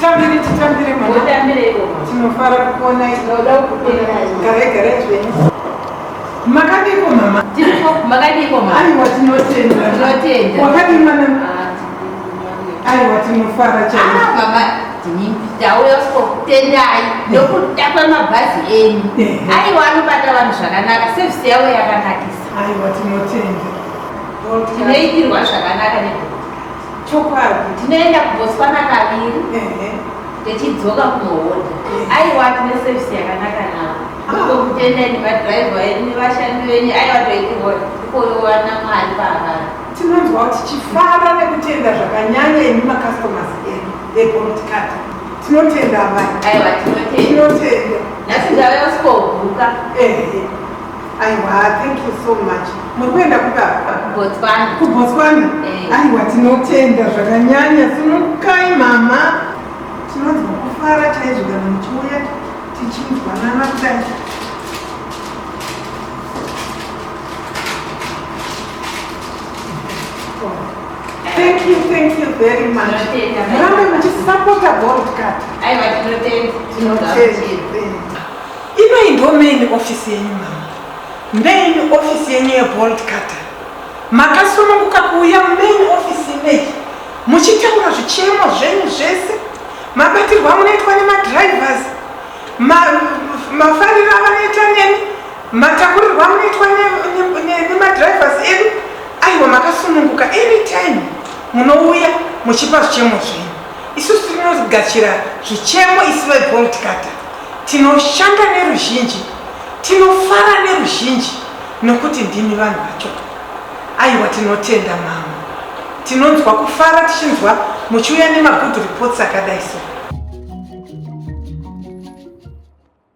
Titambire, titambire mama. Motambire iko. Tinofara kukuonai. Tinoda kukuonai. Garai, garai zvenyu. Makadiko mama? Tiripo, makadiko mama? Aiwa tinotenda. Tinotenda. Wakadii mwana? Aiwa tinofara chaizvo. Ah, mama, tauya kutendai nokuda kwemabhazi enyu. Aiwa anobata vanhu zvakanaka, sevhisi yavo yakanakisa. Aiwa tinotenda. Tinoitirwa zvakanaka ne Chokwadi. Tinoenda kuBotswana kaviri techidzoka kunohodha. Aiwa tine sevhisi yakanaka navo. Ndokutendai nemadhiraivha edu nevashandi venyu. Aiwa toitirwa tikoyowana Mwari paakari. Tinonzwa tichifara nekutenda zvakanyanya imi macustomers edu eBoltCat. Tinotenda amai. Aiwa tinotenda. Tinotenda. Nhasi ndauya kusikoguka. Ehe. Aiwa, thank you so much. Muri kuenda kupi apa? KuBotswana. KuBotswana? Eh. Aiwa tinotenda zvakanyanya. Simukai mama. Tinonzwa kufara chaizvo kana muchiuya tichinzwanana kudai. Thank you, thank you very much. Tinotenda. Murambe muchisapota Boltcard. Aiwa tinotenda. Tinotenda. Inoyi ndo main office yenyu mama. Main office yenyu yeBoltcard. Makasununguka kuuya main office ineyi muchitaura zvichemo zvenyu zvese, mabatirwo amunoitwa nemadrivers, mafariro avanoita nemi, matakurirwo amunoitwa nemadrivers edu. Aiwa makasununguka anytime munouya muchipa zvichemo zvenyu. Isusu tinogashira zvichemo isu veBoltcard. Tinoshanda neruzhinji, tinofara neruzhinji nokuti ndimi vanhu vacho. Aiwa tinotenda mama. Tinonzwa kufara tichinzwa muchiuya nemagood reports akadai so.